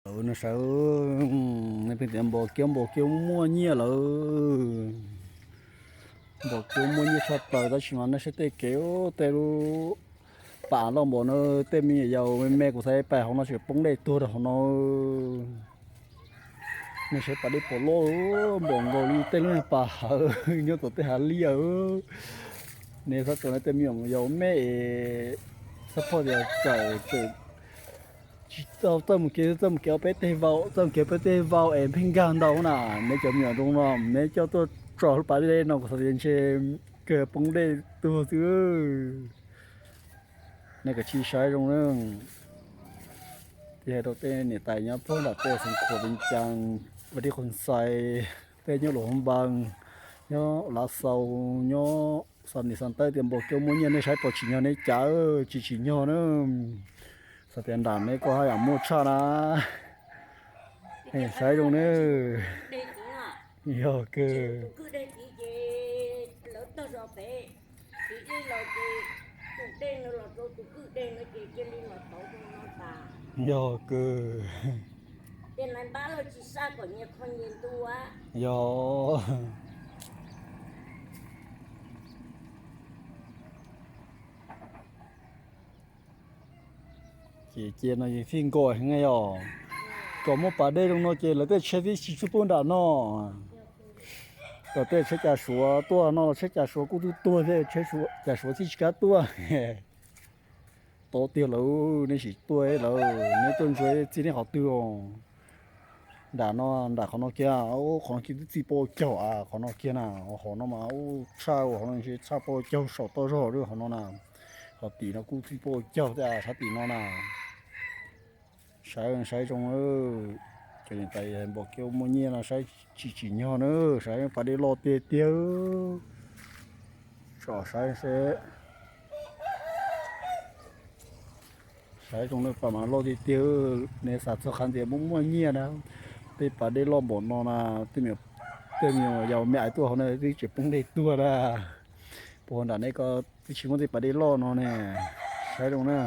Lawv no saib, nej pheej tias npos kiab npos kiab muaj nyiaj lawm. Npos kiab muaj nyiaj tshaj plaws tab sis mas nej saib tej kev, tej lub pas loj npaum no, tej me nyuam yaus me me kuv xav pais hauv no tseem poob dej tuag rau hauv no. Nej saib pas dej puas loj npaum nkaus li tej lub niag pas hawv nyob tom tej hav liaj. Nej txhob tso nej tej me nyuam yaus me es txhob pom tias tsawm tsis tau txawj mus kev, txawj mus kev ob peb teg vau, txawj mus kev ob peb teg vau es pheej nkag ntau na. Neb cov me nyuam zoo no neb coj tuaj tso lub pas dej no kuv xav tias ntshe kawg poob dej tuag xwb. Nej kav tsij saib zoo na. Thiab hais rau tej niam tais nyob puag nram tej Xeev Khuam, Vias Cas, Vaj Dib, Qhoo Xais, tej nyob Luam Phoo Npas, nyob Lav Xaus, nyob Xa Nis Xa Tawb tias npos kiab muaj nyiaj nej saib puas tsim nyog nej cav, tsis tsim nyog na. Xav tias nram neb koj haj yam muaj tshaj na. Saib zoo na. Yog kawg. Yog kawg. Yog. Ces cia no yeej fij nkaus heev yog. Kom muaj pas dej zoo no ces lawv tej tsheb thiaj tsis txawj tuaj nram no. Kom tej tsheb cag Suav tuaj no los tsheb cag Suav kuj txawj tuag thiab, tsheb cag Suav thiaj tsis kam tuaj. Tau tiag lawm, nej sim tuaj lawm, neb tuaj ntsuas txij nej qhov twg os? Nram no, nram qhov no kiag, qhov no kiag twb txij paj ua caug, qhov no kiag na, qhov no mas ub tshaj, qhov no ntshe tshaj paj ua caug saum toj zog lawm qhov no na. Qhov tim no kuj txij paj ua caug thiab, sab tim no na. Saib, saib zoo, cov niam tais npos kiab muaj nyiaj no saib tsis tsim nyog na, saib pas dej loj tiag tiag. Tsom saib seb. Saib zoo na, pas mas loj tiag tiag, nej xav txog qhov tias muaj muaj nyiaj na. Tej pas dej loj npaum no na, tej me nyuam yaus me aiv tuaj hauv no twb tseem poob dej tuag na. Puas nram nej ko twb tsis muaj tej pas dej loj no ne. Saib zoo na.